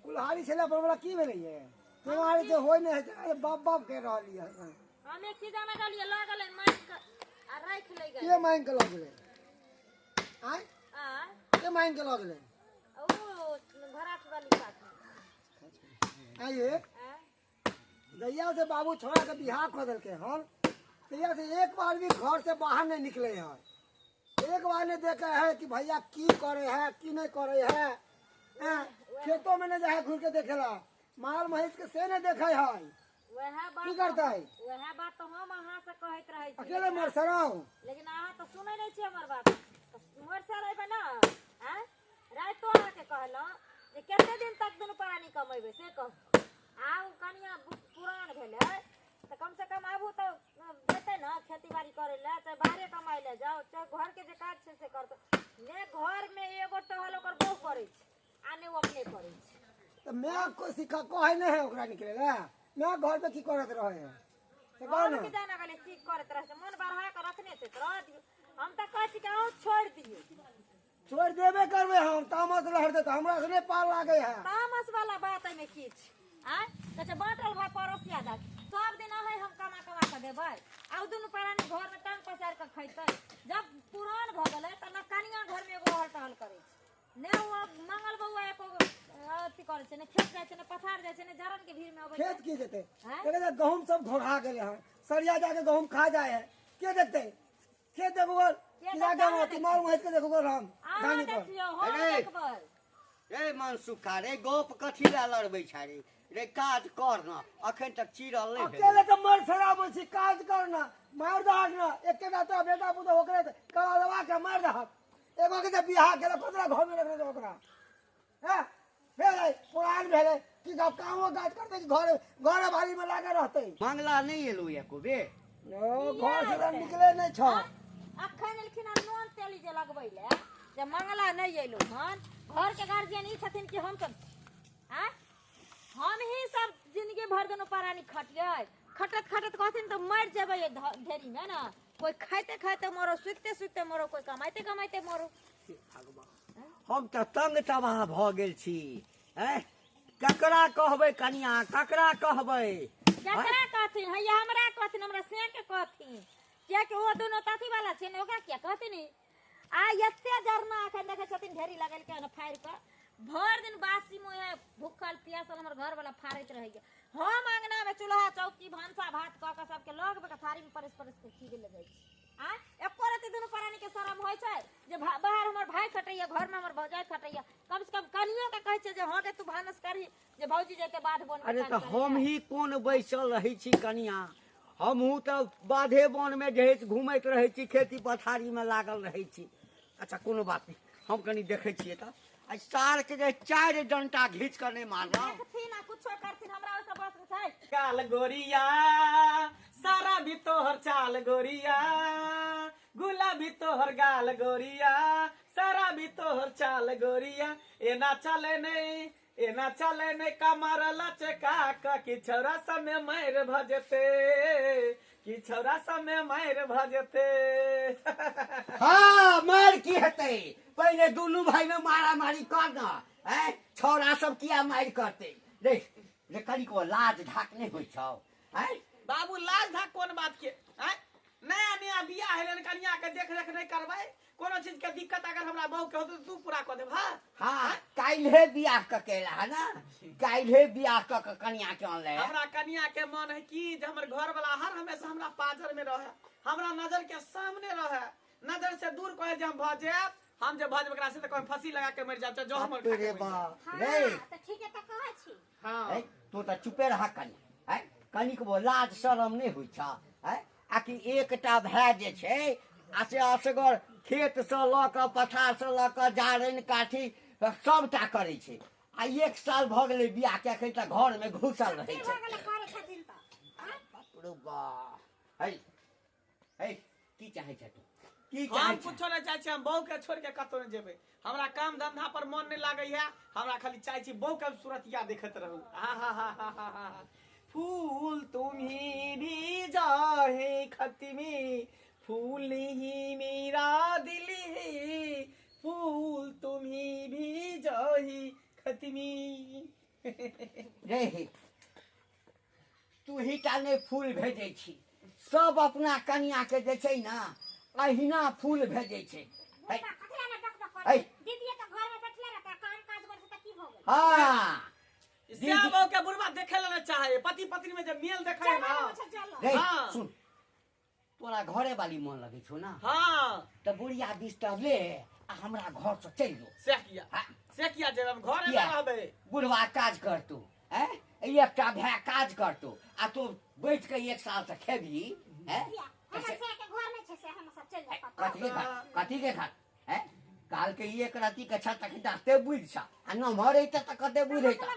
कुल्हाड़ी छलै पर हमरा की भेलै ये केवाड़ी तऽ होइ नहि है अरे बाप बाप कहि रहल ये हम एक चीज आने गेलियै लऽ गेलै मारि कऽ आ राखि लै गेलै के मांगि के लऽ गेलै आँय आ के मांगि के लऽ गेलै ओ भराठ वाली काकी आँय ये आ जहिया से बाबू छोड़ा के बियाह कऽ देलकै हन तहिया से एक बार भी घर से बाहर नहीं निकले हन एक बार नहीं देखे है कि भैया की करे है की नहीं करे है हैं? खेतों में नहीं जाए घूर के देखेला माल महीस के से नहीं देखे है वएह बात की करतै? वएह बात तऽ हम अहाँ से कहैत रहै छी अकेले मर सराउ लेकिन अहाँ तऽ सुनै नहि छी हमर बात तऽ मर सर अयबै ने आँय रातिो अहाँके कहलहुँ जे कते दिन तक दुनू प्राणी कमेबै से कहू आब कनिया पुरान भेलै तऽ कम से कम आबू तऽ जेतै ने खेती बाड़ी करै लए चाहे बाहरे कमाइ लए जाउ चाहे घरके जे काज छै से करतै ने घरमे एगो टहल ओकर बहु करै छै आ ने ओ अपने करै छै तऽ माय को सिखा कहै नहि है ओकरा निकले ला माय घर पे की करत रहे है से कहू हम ने की जाना गेलै की करैत रहै छै मन बढ़ा कऽ रखने छै तऽ रहऽ दियौ हम तऽ कहै छी कि अहूँ छोड़ि दियौ छोड़ि देबे करबै हम तामस लहर देतै हमरा से नहि पार लागै है तामस वाला बात एहिमे की छै आँय कहै छै बाँटल भाय पड़ोसिया दऽ सब दिन अहें हम कमा कमा कऽ देबै आ ओ दुनू प्राणी घरमे टांग पसारि कऽ खैतै जब पुरान भऽ गेलै तऽ ने कनिया घरमे एगो अहल टहल करै छै ने ओ मंगल बौआ एको गो अथी करै छै ने खेत जाइ छै ने पथार जाइ छै ने जरन के भीड़ मे अबै छै खेत की जेतै आँय? देखै छै गहूम सब घोघा गेलै हन सरिया जाके गहूम खा जाइ है के देखतै के देखो के किरा देखतै? के अथी माल महीस के देखो हम अहाँ धानी पर देखियौ हम अरे! देखबै रे मनसुखा रे गप कथी लए लड़बै छै रे रे काज कर न अखन तक चिरल नहि भेलै अकेले तऽ मर शराब छी काज कर ना मार दहक ना एकेटा तोरा बेटा पुतोह ओकरे करा दबा के मार दहक एगो के जे बियाह केलक ओकरा घर में रखने छै ओकरा हैं भेलै पुरान भेलै की सब कामो काज करतै कि घर घर बाड़ी में लागे रहतै मंगला नहि एलौ एको बेर ओ घर से तऽ निकले नहि छौ अखन एलखिन हन नून तेल जे लगबै लए जे मंगला नहि एलौ हन घर के गार्जियन ई छथिन कि हम सब आँय हम ही सब जिंदगी भर दुनू प्राणी खटियै खटत खटत कहथिन तऽ मरि जेबै एहि ढेरी मे ने कोई खाइते खाइते मरो सुतिते सुतिते मरो कोई कमाइते कमाइते मरो भगवान हम तऽ तंग तबाह भऽ गेल छी ऐं ककरा कहबै कनिया ककरा कहबै ककरा कहथिन हैया हमरा कहथिन हमरा से के कहथिन कियाकि ओ दुनू तऽ अथी वाला छै ने ओकरा किया कहथिन ई? आ एते जरना एखन देखै छथिन ढेरी लगेलकै हन फाड़ि कऽ भरि दिन बासी मुँहे भूखल पियासल हमर घरवला फाड़ैत रहैया हम अङ्गनामे चूल्हा चौकी भनसा भात कऽ कऽ सबके लऽ कऽ थारीमे परसि परसि कऽ खिबै लए जाइ छी आ एको रत्ती दुनू प्राणीके शरम होइ छै जे बाहर हमर भाय खटैया घरमे हमर भौजाइ खटैया कम से कम कनियो के कहै छै जे हँ गे तू भानस करही जे भौजी जेतै बाध बन अरे तऽ हम ही कोन बैसल रहै छी कनिया हमहूँ तऽ बाधे वनमे जे है से घुमैत रहै छी खेती पथारीमे लागल रहै छी अच्छा कोनो बात नहि हम कनि देखै छियै तऽ आइ सारके जे चारि डंटा घीच कऽ नहि मारलहुँ देखथिन आ कुछो करथिन हमरा ओहिसँ बस नहि छै काल गोरिया सारा भी तोहर चाल गोरिया गुलाबी तोहर गाल गोरिया सारा भी तोहर चाल गोरिया एना चले नहीं एना चले नहीं कमर लचका क कि छौरा समय मारि भ जेते कि छौरा समय मारि भ जेते हाँ मारि की हेतै पहिले दुनू भाई में मारामारी कर न ऐं छौड़ा सब किया मारि करतै रे रे कनिको लाज ढाक नहि होइ छौ ऐं बाबू लाज धाक कोन बात के आँय नया नया बियाह हेलन कनिया के देख रेख नहि करबै कोनो चीज के दिक्कत अगर हमरा बहू के होतै तऽ तू पूरा कऽ देब हाँ हाँ काल्हे बियाह कऽ के एला है ना काल्हे बियाह कऽ के कनिया के अनले हमरा कनिया के मन है कि जे हमर घर वाला हर हमेशा हमरा पाजर में रहे हमरा नजर के सामने रहे नजर से दूर कहे जे हम भऽ जायब हम जे भऽ जायब एकरा से तऽ कहीं फंसी लगा के मरि जायब चाहे जो हमर खा के रे मरि जायब। बाप रे हाँ तऽ ठीक है तऽ कहै छी हाँ है तू तऽ चुपे रह कनि है कनिकबो लाज शरम नहि होइ छौ है आ कि एकटा भाय जे छै आ से असगर खेतसँ लऽ कऽ पथारसँ लऽ कऽ जारनि काठी सभटा करै छै आ एक साल भऽ गेलै बियाहके एखन तक घरमे घुसल रहै की छै भऽ गेलै करै छथिन तऽ आँय? बाप रौ बा है है की चाहै छै तू की चाहै हम छै कुछो नहि चाहै छी हम बहू के छोड़ के कतौ नहि जेबै हमरा काम धंधा पर मन नहि लागैया हमरा खाली चाहै छी बहू के सूरतिया देखैत रहू हा हा हा हा हा हा फूल तुम्ही भी जाहे खतमी फूल ही मेरा दिल है फूल तुम्ही भी जाहे खतमी रे तू ही टा नहि फूल भेजै छी, सब अपना कनिया के जे छै ने अहिना फूल भेजै छै। हाँ श्याम बाबू के बुढ़वा देखे ला चाहे पति पत्नी में जब मेल देखे ना। रे सुन, तोरा घरे वाली मन लगे छौ ना? हाँ। त बुढ़िया बिस्तर ले आ हमरा घर से चलि जो। से किया? से किया जेबै? हम घरे में रहबै। बुढ़वा काज करतौ, हैं? एकटा भाय काज करतौ आ तू बैठ के एक साल से खेबही, हैं? कथी के घर? कथी के घर? हैं? काल के एक राति के छत तक दाते बुझ छ आ नमहर हेतै त कते बुझ हेतै।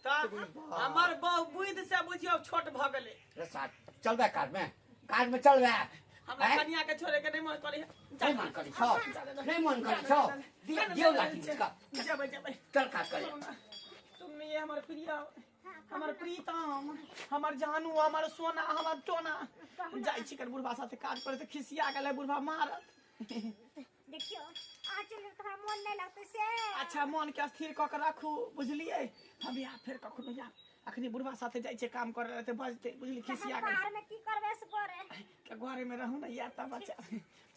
हमर बहु बुद्धि से बुझियौ छोट भ गेलै। रे साथ चलबै काज में, काज में चलबै। हमरा कनिया के छोड़े के नहीं मन करे। नहीं मन करे छौ, नहीं मन करे छौ। दियौ लाठी का। जेबै जेबै। चल काज करे। तुम ये हमर प्रिय, हमर प्रीतम, हमर जानू, हमर सोना, हमर टोना। जाइ छी कर बुढ़बा साथे काज करे त खिसिया गेलै बुढ़बा मारत। देखियो आज चल तोरा मन नहीं लगतै से। अच्छा मन के स्थिर क के राखू बुझलिए। हम या फेर कखनो जा अखनी बुढ़बा साथे जाइ छै काम करे त बजते बुझली खिसिया गेलै। बाहर में की करबे से करे के घरे में रहू ना या त बच्चा।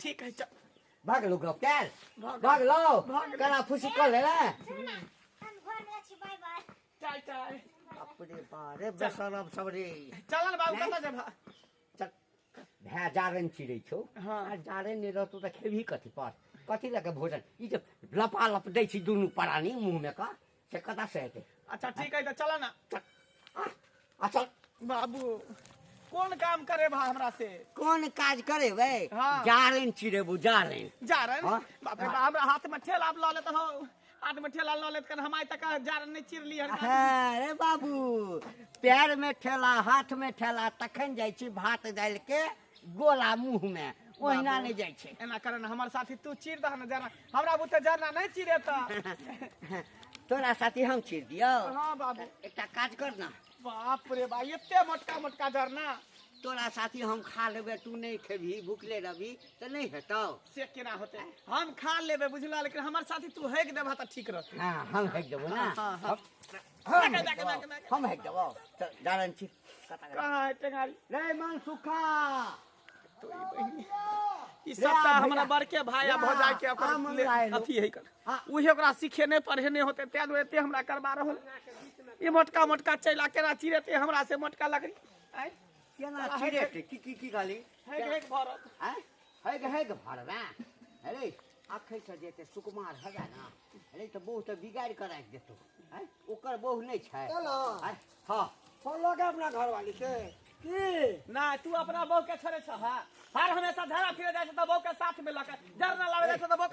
ठीक है चल। भाग लो गप कैल भाग लो कना फुसी क ले ले। हम घर में छी, बाय बाय। टाय टाय। अपने बारे बेशरम सब रे। चल बाबू कत जेबा? चल भै जारन चिरै छौ। आ जारन नहि रहतौ त खेबही कथी पर? कथी लऽ के भोजन? ई जे लपा लप दै छी दुनू प्राणी मुँह में क से कतऽ से हेतै? अच्छा ठीक है त चल ना। आ चल बाबू कोन काम करे भा हमरा से? कोन काज करेबै? हाँ। जारन चिरेबू, जारन। जारन? हाँ। बाप रे बाप, हमरा हाथ में ठेला लऽ लेत हौ, हाथ में ठेला लऽ लेत कन हम आइ तक जारन नहि चिरली हन। हाँ रे बाबू, पैर में ठेला हाथ में ठेला तखन जाइ छी भात दालि के गोला मुँह में, ओहिना नहि जाइ छै। एना कर न हमर साथी तू चीर दह न जरा, हमरा बुते जरना नहि चिरेत। तोरा साथी हम चीर दियौ? हाँ बाबू। एकटा काज कर ना। बाप रे बा, एते मोटका मोटका जरना। तोरा साथी हम खा लेबै, तू नहि खेबही, भुखले रहबही तऽ नहि हेतौ। से केना होतै? हम खा लेबै बुझला, लेकिन हमर साथी तू हेक देबह तऽ ठीक रहतै। हाँ हम हेक देबौ ना। हाँ, हाँ। हम हेक देबौ। चल जारन छी। कहाँ है टेंगारी? रे मन सुखा। ई सबटा हमरा बड़के भाई आ भौजाई के ओकर अथी है कर। उहे ओकरा सीखे नहि पढ़े नहि होते तै दुआरे एते हमरा करबा रहल। ई मोटका मोटका चैला केना चिरेते हमरा से मोटका लकड़ी? आँय केना चिरेते? की की की कहली? हेक हेक भरत। आँय हेक हेक भरबे? अरे अखै से जेते सुकुमार हेबे ना, अरे तऽ बहु तऽ बिगाड़ि कऽ राखि देतौ। आँय ओकर बहु नहि छै। हाँ फोन लऽ के अपना घरवाली के की ना तू अपना बहू के छोड़े छ? हाँ हर हमेशा झड़ा फिरे जाइ छै तऽ बहू के साथ में लऽ के जरना लाबे जाइ छै तऽ बहू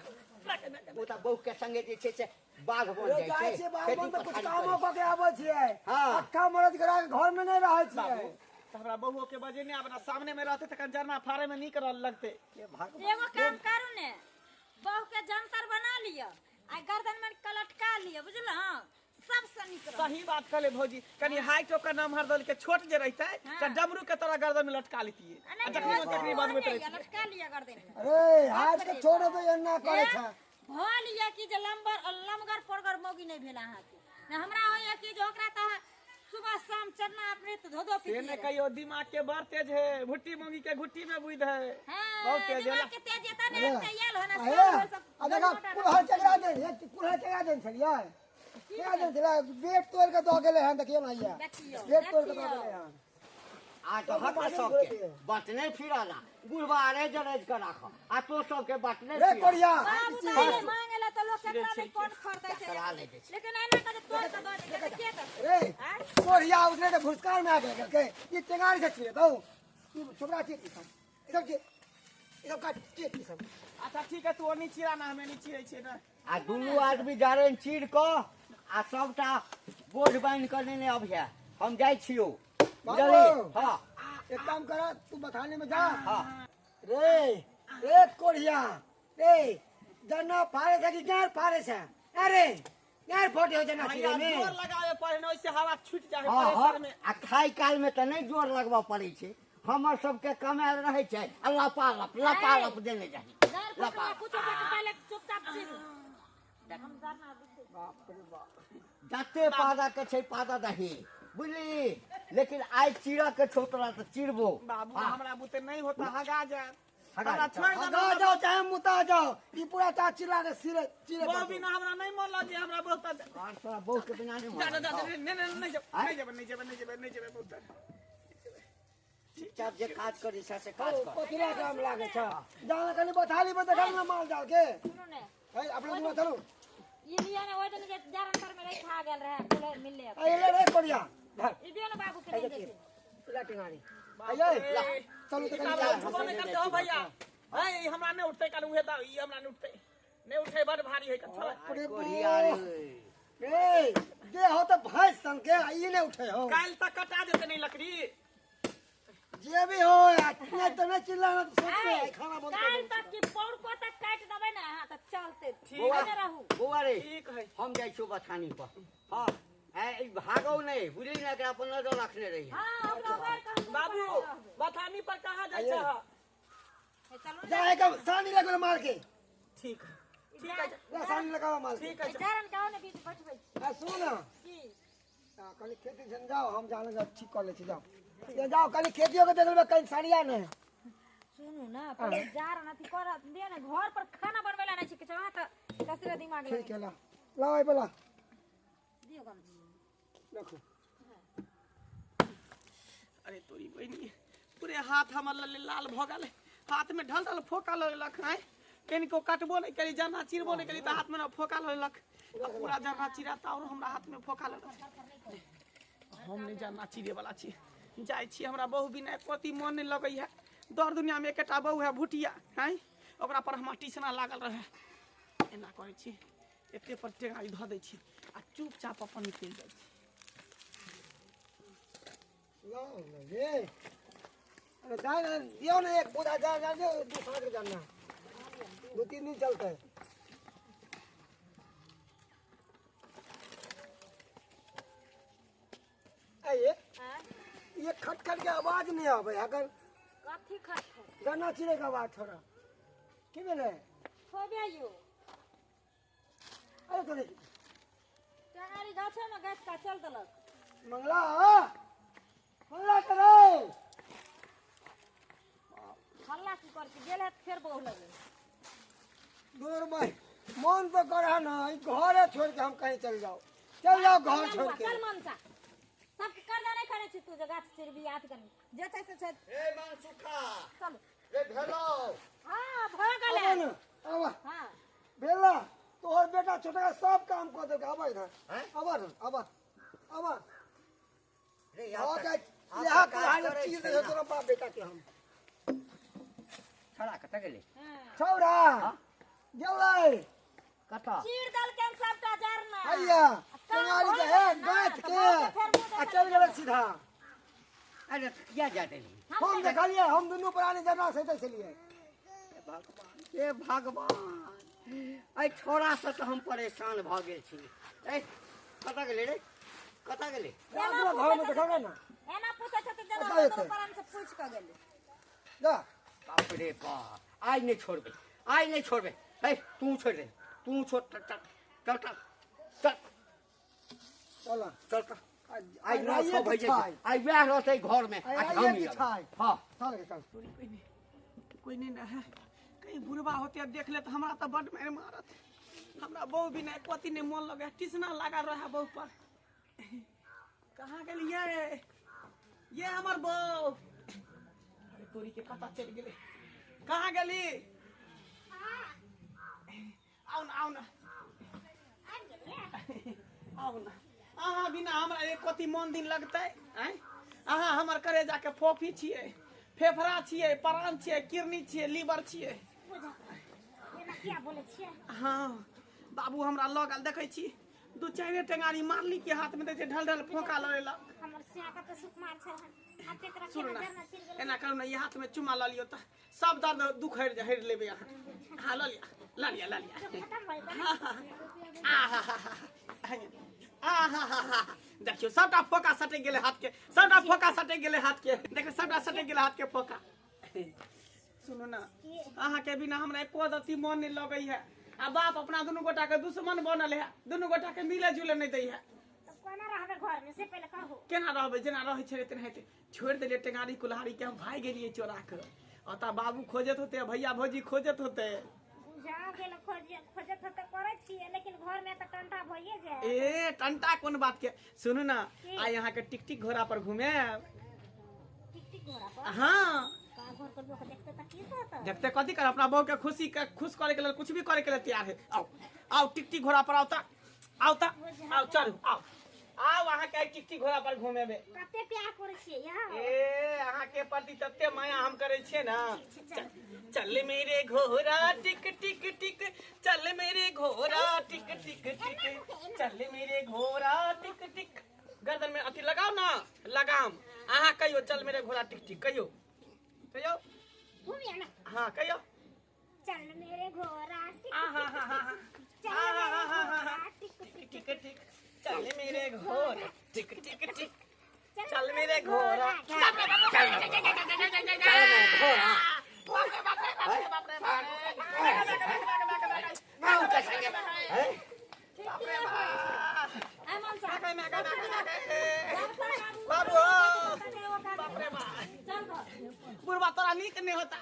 ओ तऽ बहू के संगे जे छै से बाघ बन जाइ छै। बाघ बन तऽ कुछ कामो कऽ के आबै छियै। अट्ठा मरद करा के घर में नहि रहै छियै। हमरा बहुओ के बजे नहि आबे, सामने में रहते तखन जरना फाड़े में नीक लगते। एगो काम करू ने, बहू के जंतर बना लिअ आ गर्दन में कलटका लिअ बुझलहुँ, सबसे नीक रहत। सही बात कहले भौजी, कनी हाइट ओकर नमहर दल के छोट जे रहते त डमरू के तोरा गर्दन में लटका लेतिए। आ जखनी तखनी बजबैत रहतिए। लटका लिअ गर्दन में। अरे हाथ के छोड़ दे एना करे छै। भ लिअ कि जे लम्बर लमगर पोरगर मौगी नहि भेल अहाँके। ने हमरा होइए कि जे ओकरा त सुबह शाम चरना अपने तो धो धो से ने कहियो दिमाग के बड़ तेज है, भुट्टी मोंगी के घुट्टी में बुझ है। बहुत तेज है। दिमाग के तेज है त ने तैयार हो ना। आ देखा कुल्हड़ चकरा दे, कुल्हड़ चकरा दे छलियै। क्या दे छलै? बेट तोड़ के दऽ गेलै हन, देखियौ ना हैया। बेट तोड़ के दऽ गेलै हन। आ तो हक सबके बटने फिराना बुढ़वा रे जरज के राख आ तो सबके बटने रे कोरिया बाबू त मांगेला त लोक केकरा नहीं कोन खरीदै छै, लेकिन एना के तोड़ के दऽ दे के के रे कोरिया उसने त भुस्कार में आ गेल के ई टेंगारी से छिरे दौ ई छोकरा छी ई सब ई सब ई सब काट के ई सब। अच्छा ठीक है, तू ओनी चिरा ना, हमे नहीं चिरै छियै ना। आ दुनू आदमी जारन चीर क आ सबटा बोझ बान्हि कऽ नेने अबिहे, हम जाइ छियौ बुझली? हाँ एक काम कर, तू बथाने में जा। हाँ रे रे कोढ़िया रे, जना फाड़े छै कि गार फाड़े छै? अरे गार फोटे हो जना भैया चिरे में जोर लगावे पड़े ने, ओइसे हवा छूट जाए हाँ प्रेशर में। आ खाय काल में तऽ नहि जोर लगबऽ पड़ै छै, हमर सबके कमायल रहै छै आ लपा लप लपा लप देने जाही। गार फोटवा कुछो के पहले चुपचाप चिरू। हम जरना बिछै। बाप रे बाप। जते पादा के छै पादा दही, बुझली? लेकिन आइ चिरऽ के छौ तोरा तऽ चिरबो। बाबू, हाँ। हमरा बुते नहीं होता, हगा जाए। हगा हमरा जाए। छोड़ दे। हगा जाओ चाहे मुता जाओ, ई पूरा ता चिल्ला के सिरे चिरे। बहु बिना हमरा नहीं मन लगे, हमरा बहुत और तोरा बहु के बिना नहीं जा जा जा मन। नहीं नहीं नहीं जब आँय? नहीं जब नहीं जब नहीं जब नहीं जब बहुत चुपचाप जे काज करी से काज कर। कथिला काम लागे छ? जाना कनी बथाली पर देखा ना माल जाल के। सुनू ने। है अपने दुआ चलू। ई लिया ने, ओहि दिन जे जारन तर में रही खा गेल रहे कुल्हड़ मिलले। अरे ले रे कोरिया धर। ई दियो ने बाबू के, नहीं देथिन। ला टेंगारी आइए, चलू तो कनी बाबू जा। उठबो नहीं करते हो भैया। है ई हमरा नहीं उठते, काल उहे दा, ई हमरा नहीं उठते, नहीं उठे, बड़ भारी है कच्छा। अरे कोढ़िया रे। ए दे हो तो भैंस सन के आ, ई नहीं उठे हो। काल तक कटा देते नहीं लकड़ी। जे भी हो, नहीं तो नहीं चिल्लाना तो सोच में आइ, खाना बंद कर काल्हि देबै। तक की पौड़को तक काटि देबै ने अहाँ तऽ चलते। ठीक। ठीक रहू। बौआ रे। ठीक है। हम जाइ छियौ बथानी पर। हाँ, ए, ई भागौ नहीं, बुझली ने? एकरा पर नजर रखने रही। हाँ, हमरा उबारि कऽ हम बाबू, रहबै। बथानी पर कहाँ जाइ छह? हे, चलू ने। जा एक सानी लगल मार के। ठीक है, ठीक है। जा सानी लगावा मार के। ठीक है। ए, जारन के आओ ने, बीच बैठबै छी। आ सुन। की? आ, कनी खेती जन जाओ, हम जाने जा ठीक कर ले छी। जाओ जा, जाओ, कनी खेतियो के देख लेबै, कहीं सरिया नहीं। सुनू ने, पहिले जारन अथी करत दियौ ने, घर पर खाना बनबै ला नहि छै किछु, अहाँ तऽ कसरे दिमाग ठीक लगै। है, ला लाओ आई बोला। दियौ गमछी। रखो। अरे तोरी बहिनी, पूरे हाथ हमर लले लाल भऽ गेल, हाथ में ढल ढल फोका लगलक। आँय, कनिको काटबो नहीं करी, जरना चिरबो नहीं करी तऽ हाथ में न फोका लगलक। आ पूरा जरना चिराता और हमरा हाथ में फोका लगलक। हम नहीं जरना चिरे वाला छी, जाइ छी। हमरा बहु बिना एको मन नहीं लगै है। दर दुनिया में एकेटा बहु है, भुटिया हैं, ओकरा पर हमरा टीसना लागल रहे। एना करै छी, एते पर टेंगारी धऽ दै छी आ चुपचाप अपन निकलि जाइ छी। लाओ ना ये, अरे जाए ना, दियो ना एक बोरा, जा जा दो, दो साल के जानना 2-3 दिन चलता है। आइए। आँय? ये खट खट के आवाज नहीं आवे अगर। कथी खट? गन्ना चिरे का आवाज थोड़ा की भेलै? खोबे यौ। अरे तो देखी। टेंगारी गाछे में गाछ का चल देलक। मंगला, मंगला करो। हल्ला की कर के गेल है फेर बहु लगे। दूर भाई, मन तो कर है ना ई घरे छोड़ के हम कहीं चल जाओ, चल जाओ घर छोड़ के। चल मनसा, सबके कर्जा नहीं खाने छी तू जे गाछ चिरबी याद करी जे छै से छै। ए मनसुखा। चल। रे भेलौ? हाँ, भऽ गेलै। आबो ने, आबा। हाँ। भेला तोहर बेटा छोटका सब काम कर देलकै। आबा इधर। हैं? आबा ना, आबा आबा। रे हाँ यार, के आब यहाँ तऽ काज कुल्हाड़ी करै चीर छै दे ना। तोरा बाप बेटा के हम। छड़ा कतऽ गेलै? हाँ। छौड़ा गेलै। कतऽ? चीर देलकै सबटा जरना। हैया टेंगारी के हे गाँठ तऽ के बाप के फेर मुँह आ चल गेलै सीधा। अरे किया जा देली? हम देखलियै, हम दुनू प्राणी जरना सहित छलियै। हे भगवान, हे भगवान, एहि छोड़ासँ तऽ हम परेशान भऽ गेल छी। ए, कतऽ गेलै रे? कतऽ गेलै? अपना घर में देखबै ना। एना पूछै छथिन जेना कतऽ हम जेतै? दुनू प्राणी से पूछि कऽ गेलै। जा। बाप रे बाप, आइ नहि छोड़बै, आइ नहि छोड़बै। हे, तू छोड़ि दे, तू छोड़। चल चल चल चल चल। चल। चल चल। आइ आइ 9-6 बजे छै। आइ वएह रहतै घरमे। आइ आ राइए हम की रहबै। छै। हाँ। चल गे, चल। तोरी बहिनी, कोई नहीं ना है, कहीं बुढ़बा होते देख ले तऽ हमरा तऽ बड मारि मारत। हमरा बहु बिना एको नहीं मन लगे, टीसना लागल रहे बहु पर। कहाँ गेलियै ये हमर बहु? अरे तोरी के, पता चलि गेलै। कहाँ गेली? आउ न, आउ न, आउ न। अहाँ बिना हमरा एको मन दिन लगतै? आँय, अहाँ हमर करेजा के फोफी छियै, फेफड़ा छियै, प्राण छियै, किडनी छियै, लीवर छियै। एना किया बोलै छियै? हाँ बाबू, हमरा लगल देखै छी, दू चारि टेंगारी मारली के हाथ में दै छै ढल ढल फोका लड़ेलक। हमर सिया कते सुकुमार छै हन आ तेकरा सुनू केना ने। जरना चिर गेलै। एना करू ने, ई हाथ में चुमा लऽ लियौ तऽ सब दर्द दुख हरि हरि लेबै अहाँ। हाँ, लऽ लिअ, लऽ लिअ, लऽ लिअ। खतम भऽ गेलै। आहा, देखियौ, सबटा फोका सटक गेलै हाथ के, सबटा फोका सटक गेलै हाथ के। देखियौ, सबटा सटक गेलै हाथ के फोका। सुनू ने, अहाँके बिना हमरा एको रत्ती मन नहि लगै है। आ बाप अपना दुनू गोटा के दुश्मन बनल है, दुनू गोटा के मिले जुले नहीं दै है। तब कोना रहबे घर में से पहले कहू? केना रहबै, जेना रहै छलै तेनाहिते। छोड़ि देलियै टेंगारी कुल्हाड़ी के, हम भागि गेलियै चोरा के। ओतऽ बाबू खोजत होते, भैया भौजी खोजत होते। बुझा गेल, खोजत होते करै छियै, लेकिन घर में तऽ टंटा भइए जाए। ए टंटा कोन बात के, सुनू ना, आइ अहाँ के टिक टिक घोड़ा पर घुमायब। टिक टिक घोड़ा पर? हाँ। का घर के लोग देखते तऽ की कहत? देखते कथी कर, अपना बहू के खुशी के खुश करे के लेल कुछ भी करे के लेल तैयार है। आओ आओ टिक टिक घोड़ा पर, आओ ता, आओ ता, आओ चलू, आओ आओ, अहाँ के टिक टिक घोड़ा पर घुमेबे। कते प्यार करै छियै यार। ए अहाँ के प्रति तते माया हम करे छियै ना। चल मेरे घोड़ा टिक टिक टिक, चल मेरे घोड़ा टिक टिक टिक, चल मेरे घोड़ा टिक टिक। गर्दन में अथी लगाओ ना लगाम। अहाँ कहियो चल मेरे घोड़ा टिक टिक, कहियो कहियो। घूमिया ना। हाँ कहियो। चल मेरे घोड़ा टिक हाँ हाँ हाँ हाँ चल हाँ हाँ हाँ मेरे हाँ घोड़ा टिक टिक टिक टिक, चल मेरे घोड़ा टिक टिक टिक, चल मेरे घोड़ा। आइ मन सा बाबू चल घर। बुढ़वा तोरा नीक नहीं होता,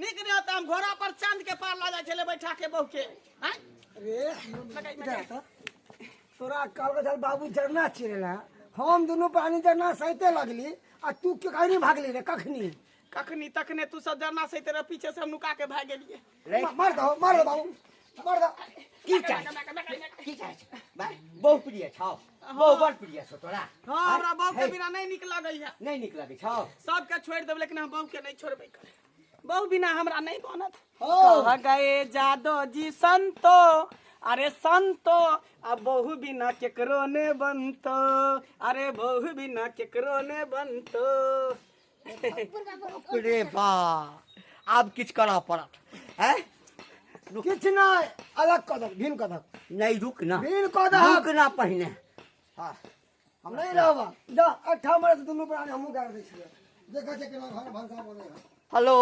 नीक नहीं होता। हम घोड़ा पर चांद के पार ला जाए छले बैठा के बहू के। आँय? रे इधर आ त। तोरा कहल छल बाबू जरना चिरेला, हम दुनू प्राणी जरना सहिते लगली आ तू के कहीं भागली रे? कखनी कखनी तखने तू सब जरना सहित रह, पीछे से हम नुका के भाग गेलिए। रे मार दो, मार दो बाबू, मार दो। की चाहे, की चाहे छै? भाइ, बहु प्रिय छौ, बहु बड़ प्रिय छौ तोरा। हाँ, हमरा बहू के हे, बिना नहीं निक लगै है। नहीं नीक लगै छौ? सबके छोड़ देब लेकिन हम बहू के नहीं छोड़बै करे, बहू बिना हमरा नहीं बनत। हो। कह गए जादो जी संतो, अरे संतो, आ बहू बिना केकरो ने बनतो, अरे बहू बिना केकरो ने बनतो। बाप रे बा, आब किछु करऽ पड़त। हैं? किछु नहि, अलग कऽ दहक, भिन्न कऽ दहक। नहीं रुक ना, भिन्न कऽ दहक। रुक ना पहिने। हाँ हम नहीं रहब, जा अठा मरे तऽ दुनू प्राणी हमहूँ गाड़ि दै छियै। देखै छियै केना घर भनसा बनै है। हेलो।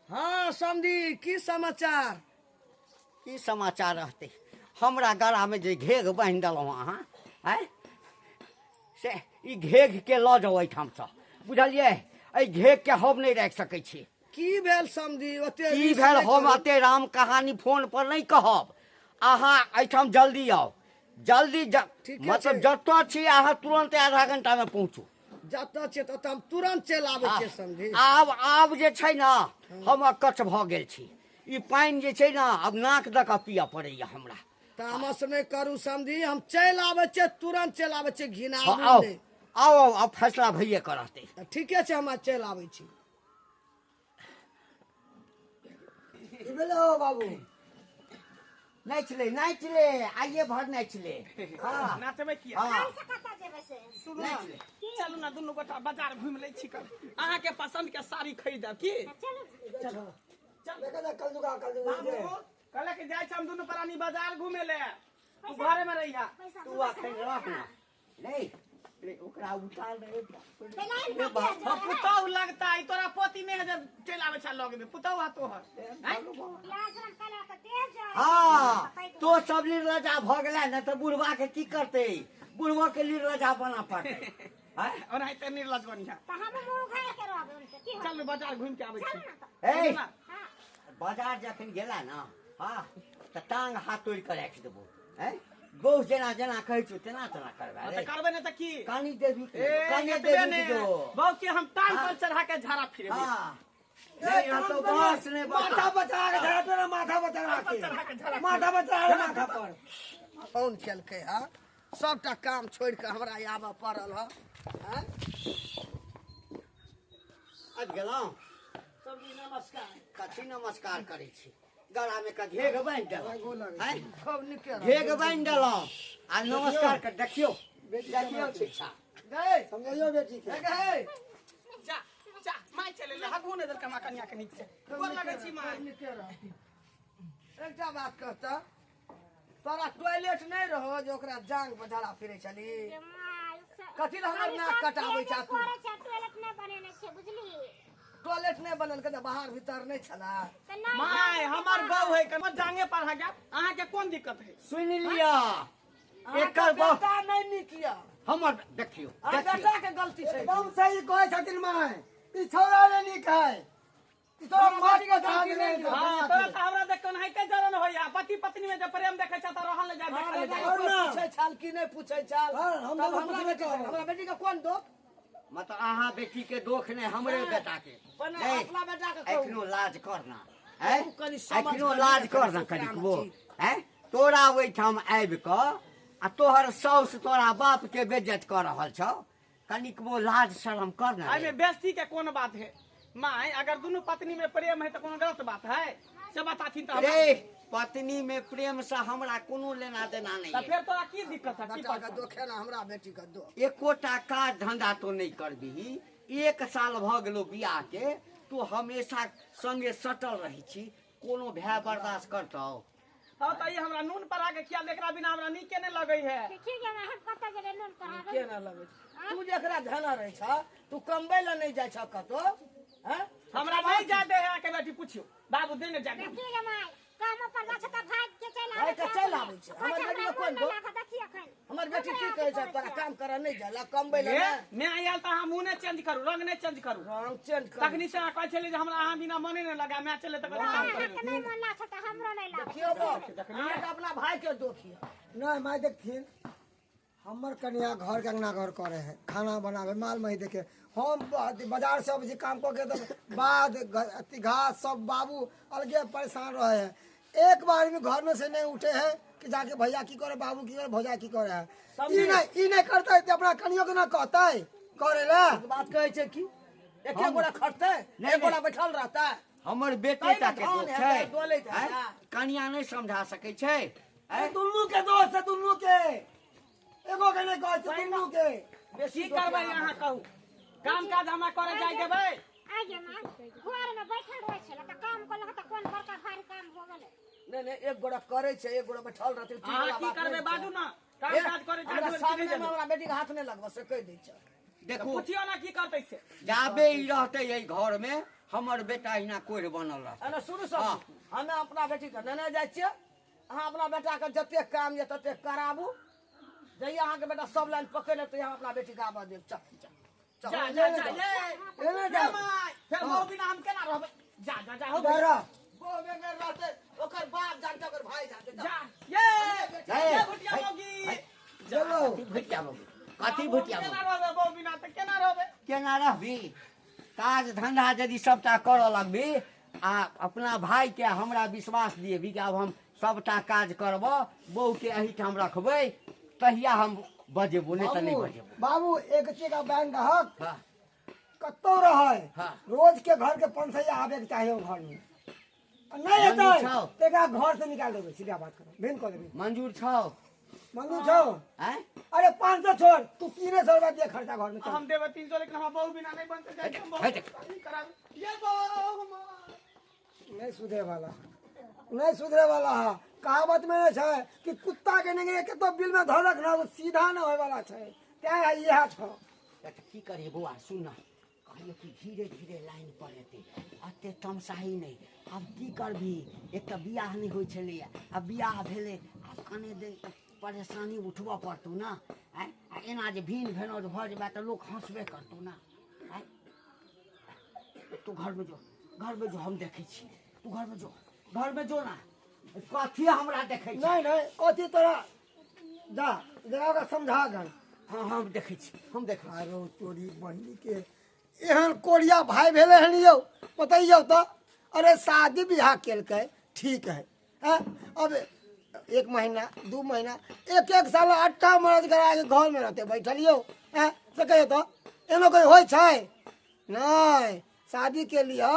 हाँ समधी, की समाचार? की समाचार रहते, हमरा गला में जे घेघ बान्हि देलहुँ अहाँ, आँय, से ई घेघ के लऽ जाउ एहिठामसँ, बुझलियै? एहि घेघ के हम नहि राखि सकै छी। की भेल समधी ओते? की भेल, हम एते राम कहानी फोन पर नहि कहब। अहाँ एहिठाम जल्दी आउ, जल्दी। ठीके मतलब छै। जतऽ छी अहाँ तुरंत आधा घंटा में पहुँचू। जतऽ छियै ततऽ हम तुरंत चलि आबै छियै समधी। आब आब जे छै ने, हम अकच्छ भऽ गेल छी। ई पानि जे छै ने, आब नाक दऽ कऽ पियऽ पड़ैया हमरा। तामस नहि करू समधी, हम चलि आबै छियै, तुरंत चलि आबै छियै। हँ, घिनाबू आउ नहि। आउ आउ, आब फैसला भइए कऽ रहतै। ठीके छै, हम चलि आबै छी। की भेलै हो बाबू? नाचले नाचले, आइए भर नाचले। हाँ नाचबै किया? हाँ से कतऽ जेबै से? सुनू ना, चलू ना दुनू गोटा बाजार घुमि लै छी, कल अहाँ के पसंद के साड़ी खरीदब की? चलू। देखै जा कलजुगा कलजुगा बाबू जे। कहलक कि जाइ छी हम दुनू प्राणी बाजार घुमे ले, तू घरे में रहिया। पैसा तू अखन रह ना। नहीं रे, ओकरा उतार रे। पहिले हाँ, पुतहु लगता है तोरा, पोती नहीं है जब चलि आबै छ लग में, पुतहु है तोहर। हाँ तो सब निर्लजा भऽ गेला ने तऽ बुढ़वा के की करतै? बुढ़वा के निर्लजा बना पड़तै। आँय? ओनाहिते निर्लज बनिहा। तऽ हम मुँह उघारि के रहबै उनके की होत? चल बाजार घुमि के आबै छी। चलू ना तऽ। ए ना। हाँ। बाजार जखन गेला ने, हाँ, तऽ टांग हाथ तोड़ि कऽ राखि देबो। हैं, बहु जेना जेना कहै छौ तेना तेना करबै। हाँ, रे तऽ करबै ने तऽ की? कनी देबी ए कनी एतबे देबी ने जो। बहू के हम टांग पर चढ़ा के झाड़ा फिरेबै। हाँ नहीं, यहाँ तो बस नहीं माथा बचा के धरा तोरा, माथा बचा के, माथा बचा के, माथा पर। फोन केलकै हँ, सबटा काम छोड़ि कऽ हमरा आबऽ पड़ल हँ। आँय? आबि गेलहुँ। समधी नमस्कार। कथी नमस्कार करै छी? गला में का घेघ बान्हि देलहुँ, आँय? खूब नीके रहू। घेघ बान्हि देलहुँ आ नमस्कार कर। देखियौ देखियौ शिक्षा। गै समझाइयो बेटी के। गै। जा जा, माय चले ले, हगू ने देलकै माँ कनिया के नीक से। गोर लगै छी माय। नीके रहू। एकटा बात कहता, तोरा टॉयलेट नहि रहो जे ओकरा जांग पर झाड़ा फिरै छली? कथी लए हमर नाक कटाबै छा तू? करै छै, टॉयलेट नहि बनेने छै, बुझली? टॉयलेट नहीं बनल के बाहर भीतर नहीं छला। My हमर बहू है के जांगे पर हगा, अहाँ के कोन दिक्कत है? सुन लिया एकर बेटा नहीं नीक या हमर देखियो बेटा के गलती छै। एकदम सही कहै छथिन my, ई छौड़ा नहीं नीक है, ई तोरा माटी के धान नहीं। हां तोरा त हमरा देख कोन है के जरन होया, पति पत्नी में जब प्रेम देखै छ त रहल ले जा देखल जा। पूछै छाल की नहीं पूछै छाल? हम हमरा बेटी के कोन दोख? मतलब अहाँ बेटी के दोख नहीं, हमरे बेटा के। अपना बेटा के एखनो लाज करना है, एखनो लाज करना कनिकबो है। तोरा ओहिठाम आबि कऽ आ तोहर साउस तोरा बाप के बेइज्जत कऽ रहल छौ, कनिकबो लाज शरम करना। एहिमे बेइज्जती के कोन बात है my? अगर दुनू पत्नी में प्रेम है तो कोनो गलत बात है? से बताथिन त रे पत्नी में प्रेम से हमरा कोनो लेना देना नहीं। त फिर तोरा की दिक्कत है? बेटा के दोख है ना, हमरा बेटी के दोख। एकोटा काज धंधा तो नहीं करबिही। 1 साल भ गेलो बियाह के, तू हमेशा संगे सटल रही छी, कोनो भाय बर्दाश्त करतौ? हाँ त ई हमरा नून परा के खिया, एकरा बिना हमरा नीके नहीं लगै है। ठीक है, हम कत गेलै नून परा के ना लगै? तू जेकरा धना रहै छ तू कमबै ल नहीं जाइ छ कतो? हैं हमरा नहीं जा दे है के बेटी पूछियो बाबू देने जा। ठीक है my, काम पर जा छ त भाग के चल आबै के चल आबै छ। हमर बेटी के कोन दो? हमर बेटी की कहै छ तोरा काम कर नहीं जाला कमबै ल? मैं आयल त अहाँ मुंह नै चेंज करू, रंग नै चेंज करू। रंग चेंज करू तखनी से कहै छलै जे हमरा अहाँ बिना मने नै लगा, मैं चले त कथी काम करू? नहीं मन ला छ त हमरो नहीं लागे। देखियो बाप, अहाँ के अपना भाई के दोख हिय। नहीं my देखथिन हमर कन्या घर के अंगना घर करे है, खाना बनावे, माल मही देखे। हम बाजार से अब काम कऽ के तब बाद अथी घास सब बाबू अलगे परेशान रहे है। एक बार भी घर में से नहीं उठे है कि जाके भैया की करे, बाबू की करे, भौजा की करे है। ई नहीं करते तो अपना कनियो के ना कहते करे ला। बात कहै छै कि एके गोरा खटते, एक गोरा बैठल रहता। हमर बेटी टा के दोष छै, कनिया नहीं समझा सकै छै। दुनू के दोष है, दुनू के, एगो के नहीं कहै छै, दुनू के। की करबै अहाँ कहू? काम काज हमरा करे जाय देबै? आगे मां घर में बैठल रहै छै त काम करलक त कोन बड़का भारी काम हो गेलै? नहीं नहीं, एक गोरा करे छै, एक गोरा बैठल रहतै। अहाँ की करबै बाजू ना? काम काज करे जाय देबै? सामने में हमरा बेटी के हाथ नहीं लगबो से कहि दै छै। देखू पुछियो ना की करतै से। जाबे ई रहतै एहि घर में हमर बेटा हिना कोढ़ बनल रहतै। ना शुरू से हमे अपना बेटी के नेने जाइ छियै, अहाँ अपना बेटा के जतेक काम ये ततेक कराबू। जहिया अहाँ के बेटा सब लाइन पकड़ लेत तहिया अपना बेटी के आबऽ देब। चल चल जा जा जा ले जा, फिर बहू बिना हम केना रहबै? जा जा जा हो बहू बगैर रहतै ओकर बाप जानतै, ओकर भाई जानतै। जा ये ये भुटिया मौगी, चलो भुटिया मौगी, कथी भुटिया मौगी? केना रहबै बहू बिना त केना रहबै? केना रहबी? काज धंधा यदि सबटा करऽ लगबी आ अपना भाई के हमरा विश्वास दिएबी कि आब हम सबटा काज करबो, बहू के एहिठाम रखबै, तहिया हम बजेबो, नहीं त नहीं बजेबो। बाबू एक चीज का बैंक हक कतौ रहै, रोज के घर के 500 आबे के चाहिए घर में, नहीं एतै त एकरा घर से निकाल देबै। सीधा बात करो, भिन्न कऽ देबै। मंजूर छौ? मंजूर छौ? हैं? अरे अरे 500 छोड़, तू 300 रुपया दिया खर्चा घर में। हम देबै 300, लेकिन हमरा बहू बिना नहीं बनते। जाइ हम बहू ये बहू नहीं सुधरे वाला, नहीं सुधरे वाला है। कहावत में नहीं है कि कुत्ता के नहीं के तो बिल में धरक ना तो सीधा न होए वाला है। तें इएह छौ। त की करिए बौआ सुन ना, कहलियो कि धीरे धीरे लाइन पर एतै, अते तमसाही नहीं। आब की करबी, एक तऽ बियाह नहीं होइ छलैया, आब बियाह भेलै, आब कने दिन तऽ परेशानी उठबऽ पड़तौ ना। आँय आ एना जे भिन भेनौज भऽ जेबै तऽ लोक हँसबे करतौ ना। आँय तू घर में जो, घर में जो, हम देखै छी। तू घर में जो, घर में जो ना। कथी हमरा देखै छी? नहीं नहीं कथी तोरा, जा जरा ओकरा समझा गन। हाँ हम देखै छी, हम देखै छी। आरो तोरी बहिनी के एहन कोरिया भाई भेलै हन यौ, बतैयौ तऽ। अरे शादी बियाह केलकै ठीक है, हैं? अब 1 महीना 2 महीना 1-1 साल 8 मरद करा के घर में रहते बैठल यौ, हैं? से कहियौ तऽ एनो कोई होइ छै? नहीं। शादी के लिए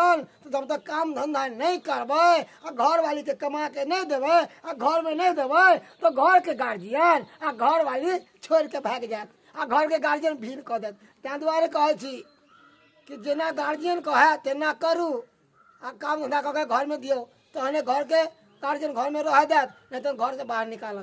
तो जब तक काम धंधा नहीं करबै आ घर वाली के कमा के नहीं देबै आ घर में नहीं देबै तो घर के गार्जियन आ घर वाली छोड़ के भागि जायत आ घर के गार्जियन भीड़ कऽ देत। ताहि दुआरे कहै छी कि जेना गार्जियन कहै तेना करू आ काम धंधा कऽ के घर में दियौ, तहने घर के गार्जियन घर में रह देत, नहीं तो घर से बाहर निकालत।